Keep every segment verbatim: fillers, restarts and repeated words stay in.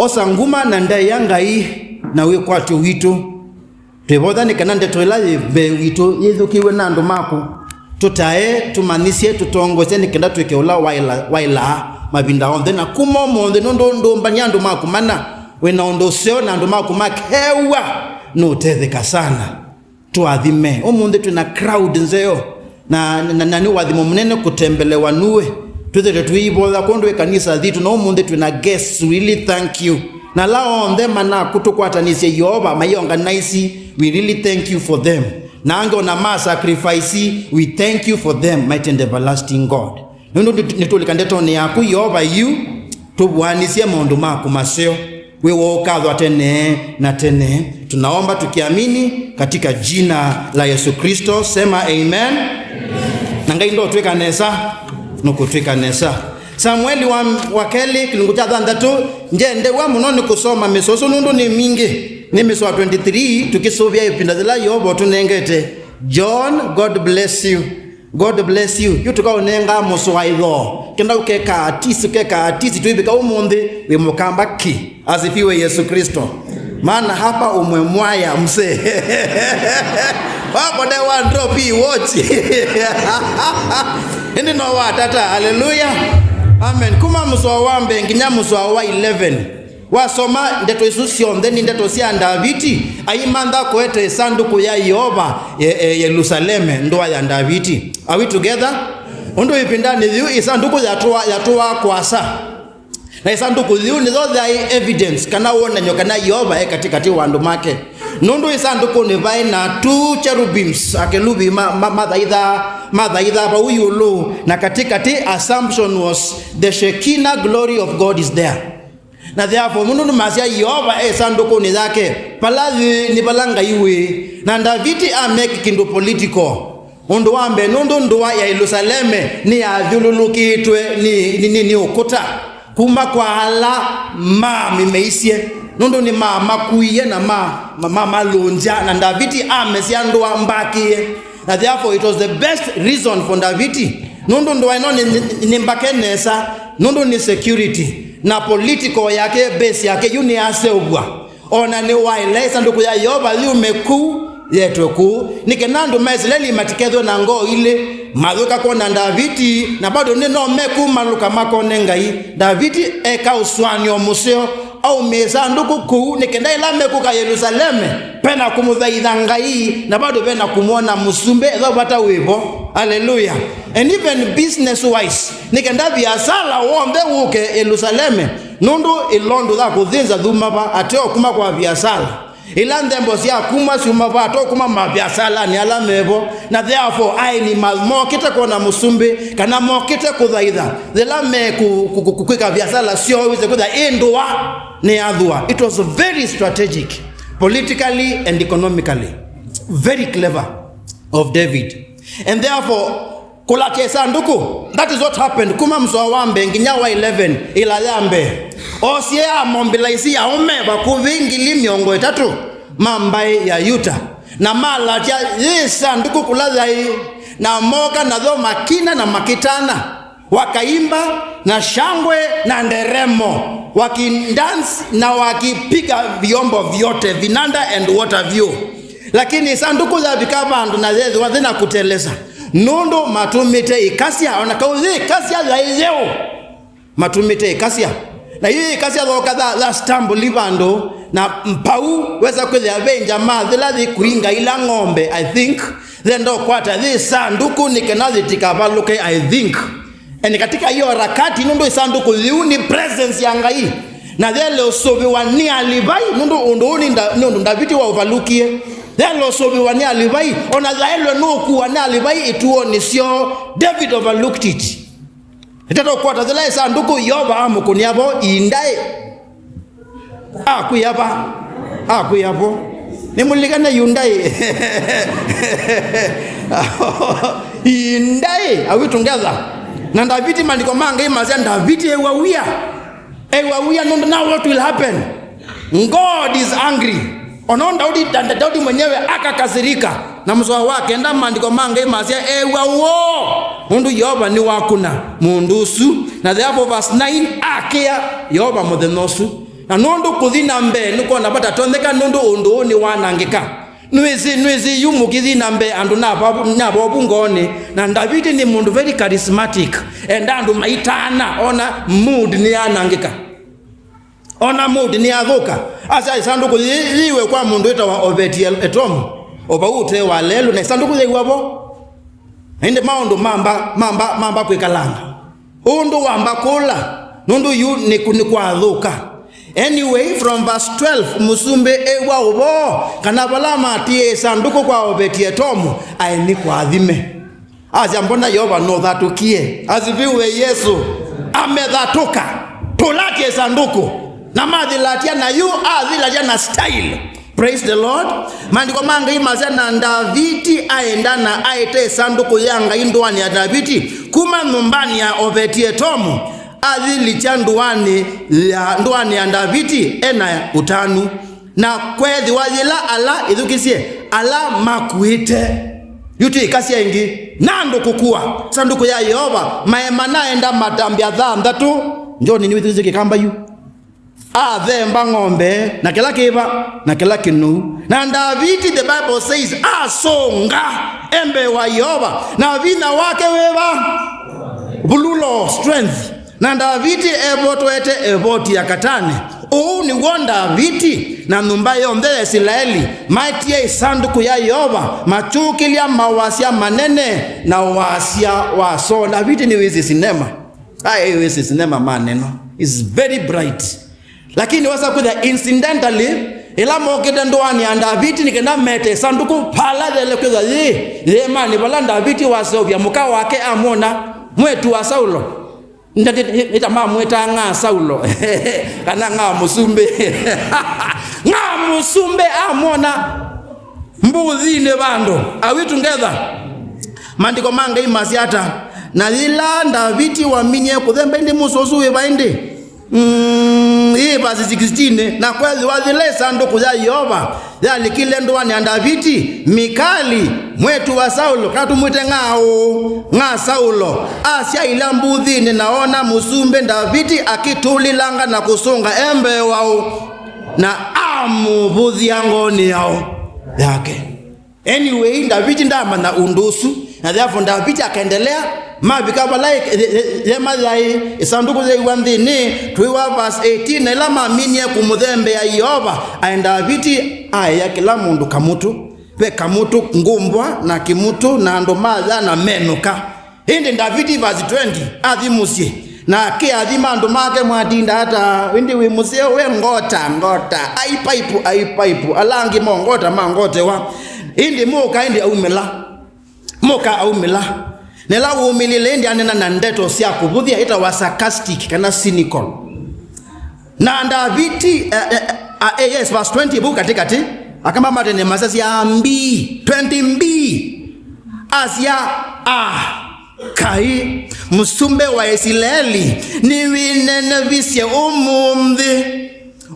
Osa nguma na ndaĩa Ngai na wĩkwatyo witũ. Twĩvotha nĩ kana ndeto ĩla yĩ mbee witũ yĩthũkĩw'e na andũ maku. Tũtae, tũmanyĩsye, tũtongosye nĩ kenda twĩke ũla waĩla-, waĩlaa mavinda onthe. Na kuma ũmũnthĩ, nũndũ ndũmbany'a andũ maku mana, wĩ na ũndũ ũseo na andũ maku makew'a, nũũtetheka sana. Tũathime. Ũmũnthĩ twĩ na crowd nzeo. Na, na, na nĩ ũathimo mũnene kũtembelewa nuwe. Twĩthĩte tũivoya kũndũ ĩ kanisa thitũ, na ũmũnthĩ twĩ na guests. We really thank you. Na ala onthe manakũtũkwatanĩsye Yeova, mai organize, we really thank you for them. Na angĩ ona ma sacrifice, we thank you for them, mighty and everlasting God. Nũndũ nĩtũ-, nĩtũlika ndetonĩ yaku, Yeova, yu tũvuanĩsye maũndũ maku maseo. Wĩ wa ũkathwa tene na tene. Tunaomba tukiamini katika jina la Yesu Kristo. Sema amen. Na Ngai ndotwĩka nesa, nũkũtwĩka nesa. Samueli wa, wa kelĩ, kĩlungu kya thanthatũ, njendewa mũno nĩ kũsoma mĩsoa ĩsu nũndũ nĩ mingĩ. Nĩ mĩsoa twenty-three, tũkĩsũvĩa ĩvinda yĩla Yeova ũtũnengete. John, God bless you. God bless you. Yu tũkaũnenga mũswaĩtho. Kenda ũkeka atisi, ũkeka atisi, twĩvika ũmũnthĩ, wĩ mũkamba ki. Asifiwe Yesu Kristo. Maana hapa umemwaya mzee. Wapo de one drop hii watch. Ĩndĩ no watata. Hallelujah. Amen. Kuma mũsoa wa mbee nginya mũsoa wa eleven. Wasoma ndeto isu syonthe, nĩ ndeto sya Ndaviti, aimantha kũete ĩsandũkũ ya Yeova, e, e, Yelusaleme, ndũa ya Ndaviti. Are we together? Ũndũ ĩvindanĩ yĩu ĩsandũkũ yatũa-, yatũaa kũasa. Na ĩsandũkũ yĩu nĩyo yaĩ evidence kana wonany'o kana Yeova e katĩkatĩ wa andũ make. Nũndũ ĩsandũkũnĩ vaĩ na two cherubims, akelubi ma, ma, mathaithaa, mathaithaa vau ĩũlũ, na katĩkatĩ, assumption was the Shekinah glory of God is there. Na therefore, mũndũ nũmasya Yeova e ĩsandũkũnĩ yake, vala yĩ nĩ vala Ngai wĩ. Na Ndaviti ameki kĩndũ political. Ũndũ wa mbee, nũndũ ndũa ya Yelusaleme nĩyathyũlũlũkĩtwe nĩ, nĩ, nĩ, nĩ ũkũta kuma kwa ala mamĩmeisye, nũndũ nĩmamakuie na ma, ma, ma, malũngya, na Ndaviti amesya ndũa mbakĩe. Na therefore it was the best reason for Ndaviti, nũndũ ndũa ĩno nĩ, nĩ, nĩ mbake nesa, nũndũ nĩ security, na political yake, base yake yu nĩyaseũvw'a. O na nĩwaĩle ĩsandũkũ ya Yeova yume kũu, yetwe kũu, nĩ kana andũ ma Isilaeli matikethwe na ngoo ilĩ, mathũka kwona Ndaviti, na bado nĩ no mekumalũka makone Ngai. Ndaviti eka ũsũanĩo mũseo, aumĩa ĩsandũkũ kũu, nĩ kenda ĩla mekũka Yelusaleme, pena kũmũthaitha Ngai, na bado pena kũmwona mũsumbĩ, ethĩwa vata wĩvo. Hallelujah. And even business wise, nĩ kenda viasala w'onthe wũke Yelusaleme, nũndũ ĩlondũ ya kũthĩnza thuma va, ateo kuma kwa viasala. Ila nthembo sya kuma syuma va, ateo kuma maviasalanĩ ala mevo. Na therefore, aeni ma-, mokĩte kwona mũsumbĩ, kana mokĩte kũthaitha. Yĩla me kũ-, kũ-, kũ-, kwĩka viasala syoo, wĩse kwĩtha ĩ ndũa nĩyathũa. It was very strategic, politically and economically. Very clever of David. And therefore, kũlatya ĩsandũkũ. That is what happened. Kuma mũsoa wa mbee nginya wa eleven, ĩla ya mbee. Osie amobilize aũme vakuvĩ ngili mĩongo ĩtatũ ma mbaĩ ya Yuta, na malatya yĩ ĩsandũkũ kũla yaĩ, na mooka nayo makina na makitana, wakaimba na shangwe na nderemo, wakidansi na wakipiga vyombo vyote, vinanda and what have you. Lakini ĩsandũkũ yavika vandũ na yethĩwa yĩna kũtelesa. Nũndũ matũmĩte ĩkasya, o na kau yĩ ĩkasya yaĩ yeũ, matũmĩte ĩkasya. Na yu ĩkasya yooka ya, ya stambũli vandũ, na mpau wesa kwĩthĩa ve njamaa yĩla yĩkũinga ila ng'ombe, I think, yenda ũkwata yĩ ĩsandũkũ nĩ kana yĩtikavalũke, I think. And katika hiyo harakati, nũndũ ĩsandũkũ yĩu nĩ presence ya Ngai, na yaĩle ũsũvĩwa nĩ Alivai, nũndũ ũndũ ũũ nĩ Nda-, nĩ ũndũ Ndaviti waũvalũkie. Yaĩle ũsũvĩwa nĩ Alivai, o na yaĩlwe nũkua nĩ Alivai ituonĩ syoo, David overlooked it. Ĩtata ũkwata yĩla ĩsandũkũ Yeova amũkũnĩa vo, ĩĩ ndaĩ. Akwĩa va? Akwĩa vo? Nĩmũlilikane yu ndaĩ. Ĩĩ ndaĩ, are we together? Na Ndaviti, maandĩko ma Ngai masya Ndaviti ew'a wia. Ew'a wia nũndũ, now what will happen? God is angry. Ona Daudi, Da-, Daudi mwenyewe akakasirika. Na mũsoa wa kenda, maandĩko ma Ngai masya ew'a woo, nũndũ Yeova nĩwakũna mũndũ ũsu. Na therefore verse nine, akĩa Yeova mũthenya ũsu. Na nũndũ kũthi na mbee nĩkwona vata tonyeka, nũndũ ũndũ ũũ nĩwanangĩka. Nĩwĩsĩ, nĩwĩsĩ yu mũkĩthi na mbee andũ navovu ngoonĩ, na Ndaviti nĩ mũndũ very charismatic, enda andũ maitana, ona mood nĩyanangĩka. Ona mood nĩyathũka. Asya ĩsandũkũ yĩ-, yĩiwe kwa mũndũ wĩtawa Oveti-Etomu, o vau ũtee wa lelũ, na ĩsandũkũ yĩiwa vo. Na ĩndĩ maũndũ mamba, mamba, mamba kwĩkalanga. Ũndũ wamba kũla, nũndũ yu nĩ kũ-, nĩ kwathũka. Anyway, from verse twelve, mũsumbĩ ew'a ũvoo kana vala matiie ĩsandũkũ kwa Oveti-Etomu, aĩ nĩ kũathime. Asya, mbona Yeova nũthatũkie? Asifiwe Yesu. Amethatũka. Tũlatya ĩsandũkũ. Na mathilatya na yu, athilatya na style. Praise the Lord. Maandĩko ma Ngai masya, na Ndaviti aenda na aete ĩsandũkũ ya Ngai ndũanĩ ya Ndaviti kuma nyũmbanĩ ya Oveti-Etomu, athilikya ndũanĩ ya, ndũanĩ ya Ndaviti ena ũtanu. Na kweethĩwa yĩla ala, ĩthukĩsye, ala makuĩte. Yu twĩkasya ĩngĩ, na andũ kũkua ĩsandũkũ ya Yeova, maema naenda matambya thanthatũ. Njoni nĩwĩthukĩsye kĩkamba yu. Athemba ng'ombe, na kĩla kĩva, na kĩla kĩnũu. Na Ndaviti, the Bible says, asũnga e mbee wa Yeova, na vinya wake wĩva? Vululu, strength. Na Ndaviti evotoete evoti ya katani. Ũu nĩw'o Ndaviti na nyũmba yonthe ya Isilaeli maetie ĩsandũkũ ya Yeova, makyũkĩlya mawasya manene na wasya wa soo. Ndaviti nĩwĩsĩ sinema. Aĩ wĩsĩ sinema maneno. It's very bright. Lakini wasa kwĩtha incidentally, ĩla mokĩte ndũanĩ ya Ndaviti nĩ kenda mete ĩsandũkũ vala yele kwĩtha yĩ, yĩĩmanĩ vala Ndaviti waseũvya mũka wake amwona, mwĩĩtu wa Saulo. Nda-, nĩ-, nĩ-, nĩta mamwĩtaa ng'a Saulo, kana ng'a mũsumbĩ. Ng'a mũsumbĩ amwona mbũthinĩ vandũ. Are we together? Maandĩko ma Ngai masya ata? Na yĩla Ndaviti waminie kũthemba ĩndĩ mũsĩ ũsu wĩva ĩndĩ? Mm, ĩĩ, vasi sixteen, na kweethĩwa yĩla ĩsandũkũ ya Yeova yalikile ndũanĩ ya Ndaviti, Mikali, mwĩĩtu wa Saulo, kana tũmwĩte ng'aũ, ng'a Saulo, asyaĩla mbũthinĩ, na oona mũsumbĩ Ndaviti akĩtũlĩlanga na kũsũnga e mbee waũ, na amũvũthya ngoonĩ yaũ, yake. Anyway, Ndaviti ndaamanya ũndũ ũsu, na therefore Ndaviti akaendelea, mavika vala ĩ-, ĩ-, ĩ-, yema yaĩ, ĩsandũkũ yaiwa nthĩnĩ, twĩwa verse eighteen, na ĩla maminie kũmũthembea Yeova, aĩ Ndaviti aĩa kĩla mũndũ kamũtũ, ve kamũtũ ngũmbwa na kĩmũtũ na andũ ma yana menũka. Ĩndĩ Ndaviti, verse twenty, athi mũsyĩ, na akĩathima andũ make, mwatinda ata, ĩndĩ wĩ mũseo, we ngota, ngota, ai paipu, ai paipu, ala angĩ mo ngota, mangotewa. Ĩndĩ mũka, ĩndĩ aumĩla. Mũka aumĩla. Na ĩla wumĩlile, ĩndĩ anena na ndeto sya kũvũthya, ĩtawa sarcastic kana cynical. Na Ndaviti, eh, eh, eh, eh, yes, verse twenty, vau katĩkatĩ, akamba matene masasya mbii, twenty mbii. Asya, ah, Kai, mũsumbĩ wa Isilaeli, nĩwĩnenevisye ũmũnthĩ,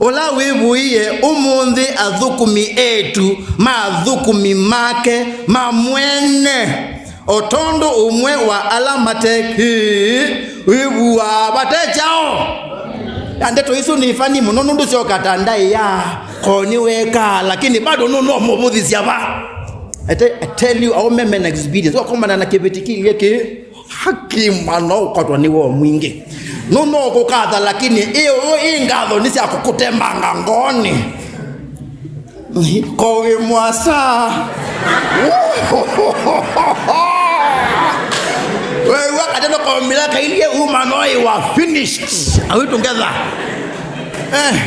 ũla wĩvũie ũmũnthĩ athũkũmi eĩtu ma athũkũmi make ma mwene, o tondũ ũmwe wa ala mate kĩĩ wĩvuaa vate kyaũ. Na ndeto isu nĩ funny mũno, nũndũ syoka ta ndaĩa, ko nĩwekaa, lakini bado nũnomũvũthisya va. I te-, I tell you, aũme mena experience. Wakomana na kĩveti kĩilye kĩ, hakima no ũkwatwa nĩ woo mwingĩ. Nũno kũkatha, lakini ĩ, ĩ ngatho nĩ sya kũkũtembanga ngoonĩ. Ko wĩ mwasa. Wewe katendo komila kailie uma no you are finished. Are we together? Eh.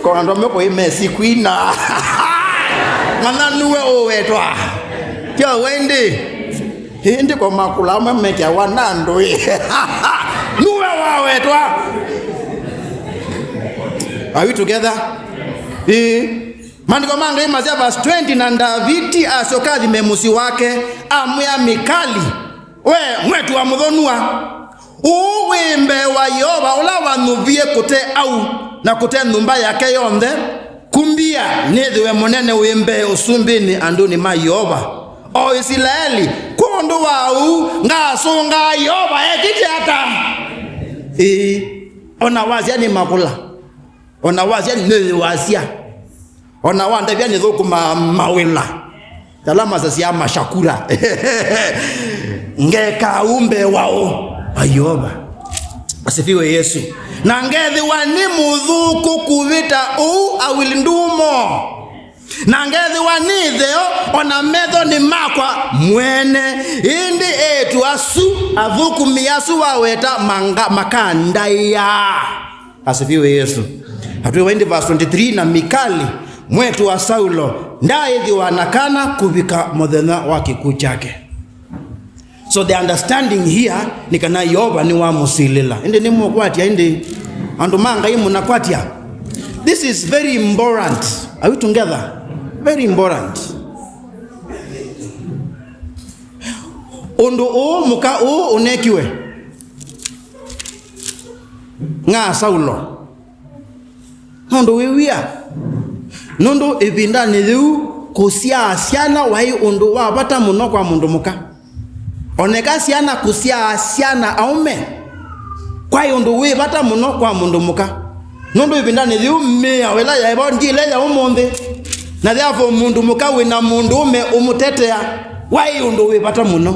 Kona ndo meko imesi kwina. Ng'ana nuwe ũwetwa. Kyo wendi. Hindi ko makula amwe mekya wana ndũĩ. Nuwe wawetwa. Are we together? Ĩĩ. Maandĩko ma Ngai masya, verse twenty, na Ndaviti asyoka athime mũsyĩ wake, amwĩa Mikali, we mwĩĩtu wa mũthonua, ũũ wĩ mbee wa Yeova ũla wanyuvie kũte au na kũte nyũmba yake yonthe, kumbia nĩthĩwe mũnene wĩ mbee ũsumbĩnĩ andũnĩ ma Yeova, o Isilaeli. Kwondũ wa ũu ngasũngaa Yeova ekĩte ata? Ĩĩ, ona wasya nĩ makũla. Ona wasya nĩyĩwasya. Ona wandavya nĩthũkũmaa mawĩla. Yala masasya mashakura. Ngeka ũu mbee wa ũ? Wa Yeova. Asifiwe Yesu. Na ngethĩwa nĩ mũthũku kũvĩta ũu, I will do more. Na ngethĩwa nĩ ĩtheo, ona methonĩ makwa mwene, ĩndĩ eĩtu asu, athũkũmi asu waweta manga-, makandaĩa. Asifiwe Yesu. Atwĩwa ĩndĩ verse twenty-three, na Mikali, mwĩĩtu wa Saulo, ndaaĩthĩwa na kana kũvika mũthenya wa kĩkw'ũ kyake. So the understanding here nĩ kana Yeova nĩwamũsilĩla. Ĩndĩ nĩmũkwatya ĩndĩ? Andũ ma Ngai mũnakwatya? This is very important. Are we together? Very important. Ũndũ ũũ mũka ũũ ũnekiwe ng'a Saulo. Nũndũ wĩ wia, nũndũ ĩvindanĩ yĩu kũsyaa syana waĩ ũndũ wa vata mũno kwa mũndũ mũka. Oneka syana kũsyaa syana aũme kwaĩ ũndũ wĩ vata mũno kwa mũndũ mũka. Nũndũ ĩvindanĩ yĩu mĩao ĩla yaĩ vo ndi ĩla ya ũmũnthĩ. Na therefore mũndũ mũka wĩ na mũndũũme ũmũtetea waĩ ũndũ wĩ vata mũno.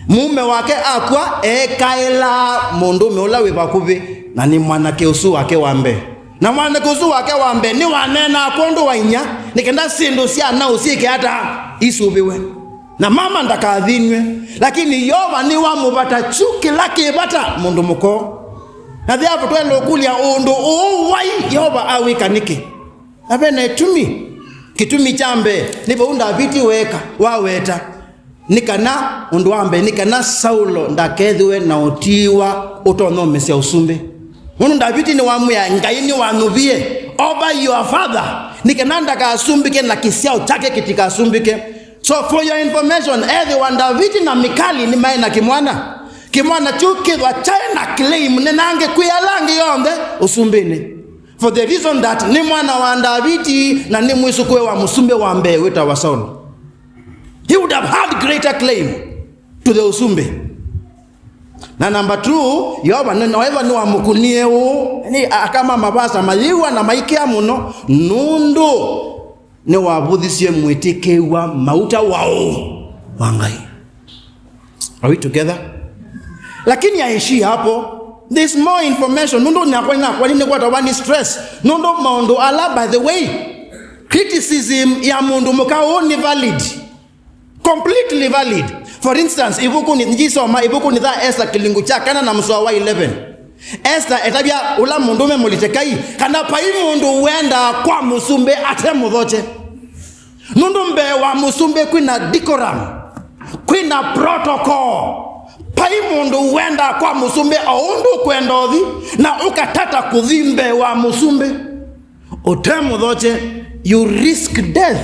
Mũũme wake akw'a, ekaĩlaa mũndũũme ũla wĩ vakuvĩ, na nĩ mwanake ũsu wake wa mbee. Na mwanake ũsu wake wa mbee nĩwaneenaa kwondũ wa inyia, nĩ kenda syĩndũ sya naũ syĩke ata? Isũvĩwe. Na mama ndakathĩnw'e. Lakini Yeova nĩwamũvata kyu kĩla kĩ vata mũndũ mũka ũũ. Na therefore twaĩle ũkũlya ũndũ ũũ wai Yeova awĩka nĩkĩ? Na ve na ĩtumi. Kĩtumi kya mbee, nĩ vau Ndaviti weeka, waweta. Nĩ kana, ũndũ wa mbee, nĩ kana Saulo ndakethĩwe na ũtiĩwa ũtonya ũmesya ũsumbĩ. Nũndũ Ndaviti nĩwamwĩa Ngai nĩwanyuvie over your father, nĩ kana ndakasumbĩke na kĩsyao kyake kĩtikasumbĩke. So for your information, ethĩwa Ndaviti na Mikali nĩmaĩ na kĩmwana. Kĩmwana kyu kĩthwa kyaĩ na claim nenange kwĩ ala angĩ yonthe ũsumbĩnĩ. For the reason that nĩ mwana wa Ndaviti na nĩ mwĩsũkũe wa mũsumbĩ wa mbee wĩtawa Saulo. He would have had greater claim to the ũsumbĩ. Na number two, Yeova nĩ, Yeova nĩwamũkunie ũũ, nĩ aka ma mavasa mayĩw'a na maikĩa mũno, nũndũ nĩwavũthisye mwĩtĩkĩw'a mauta wa ũũ? Wa Ngai. Are we together? Lakini haishii hapo. There's more information. Nũndũ nakwa, nakwa nĩkwatawa nĩ stress. Nũndũ maũndũ ala, by the way, criticism ya mũndũ mũka ũũ nĩ valid. Completely valid. For instance, ĩvukunĩ, njisoma ĩvukunĩ ya Esther kĩlungu kya kana na mũsoa wa eleven. Esther etavya ũla mũndũũme Molitekai kana vai mũndũ ũendaa kwa mũsumbĩ ate mũthokye. Nũndũ mbee wa mũsumbĩ kwĩna decorum, kwĩna protocol. Vai mũndũ ũendaa kwa mũsumbĩ o ũndũ ũkwenda ũthi, na ũkatata kũthi mbee wa mũsumbĩ ũte mũthokye, you risk death,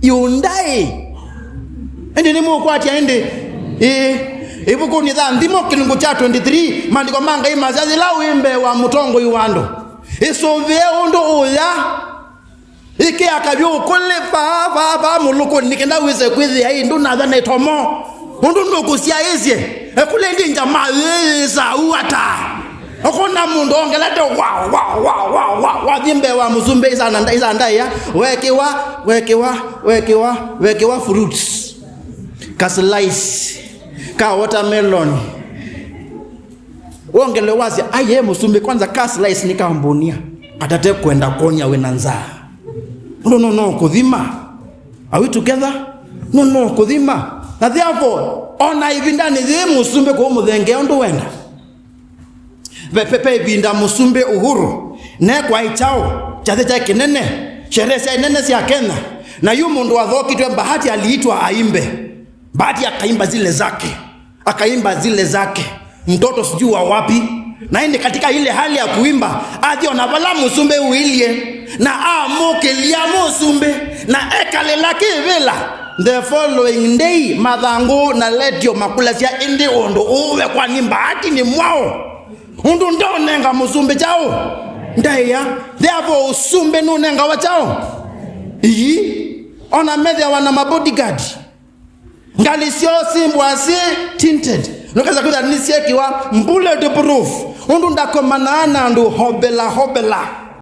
you die. Ĩndĩ nĩmũkwatya ĩndĩ? Ĩĩ. Ĩvukunĩ ya Nthimo kĩlungu kya twenty-three, maandĩko ma Ngai masya, yĩla wĩ mbee wa mũtongoi wa andũ, ĩsũvĩe ũndũ ũya. Ĩkĩa kavyũ ũkũlĩ vaa, vaa, vaa mũlũkũnĩ, nĩ kenda wĩse kwĩthĩa ĩ ndũnatha na ĩtomo. Ũndũ ndũkũsyaĩĩsye. Ekũlĩ ndi njamaa yĩĩsaa u ata? Ũkona mũndũ ongelete wa, wa, wa, wa, wa, wathi mbee wa mũsumbĩ isanda, isanda ĩa, wekĩwa, wekĩwa, wekĩwa, wekĩwa fruits. Ka slice, ka watermelon. Wongele wasya, aye mũsumbĩ, kwanza ka slice nĩ ka mbonia. Atate kwenda kwonia wĩna nzaa. Ũndũ no, no kũthima. Are we together? No, no kũthima. Na therefore, ona ĩvindanĩ yĩĩ mũsumbĩ kũu mũthengea ũndũ wenda. Ve, ve, ve ĩvinda mũsumbĩ Uhuru nekwaĩ kyaũ, kyathĩ kyaĩ kĩnene, sherehe syaĩ nene sya Kenya. Na yu mũndũ wathokitwe Bahati aliitwa aimbe. Bahati akaimba zile zake. Akaimba zile zake, mtoto sijui wa wapi. Na ĩndĩ katika ile hali ya kuimba, athi ona vala mũsumbĩ ũilye, na amũkĩlya mũsumbĩ, na ekalĩla kĩvĩla. The following day, mathangũ na letio makũlasya, ĩndĩ ũndũ ũũ we kwani Bahati nĩ mwaũ? Ũndũ ndonenga mũsumbĩ kyaũ? Ndaĩa. Therefore, ũsumbĩ nũnengawa kyaũ? Ii. Ona methĩawa na mabodyguard. Ngalĩ syoo syĩmbwa syĩ tinted. Nũkesa kwĩtha nĩsyekĩwa bulletproof. Ũndũ ndakomanaa na andũ hobela, hobela.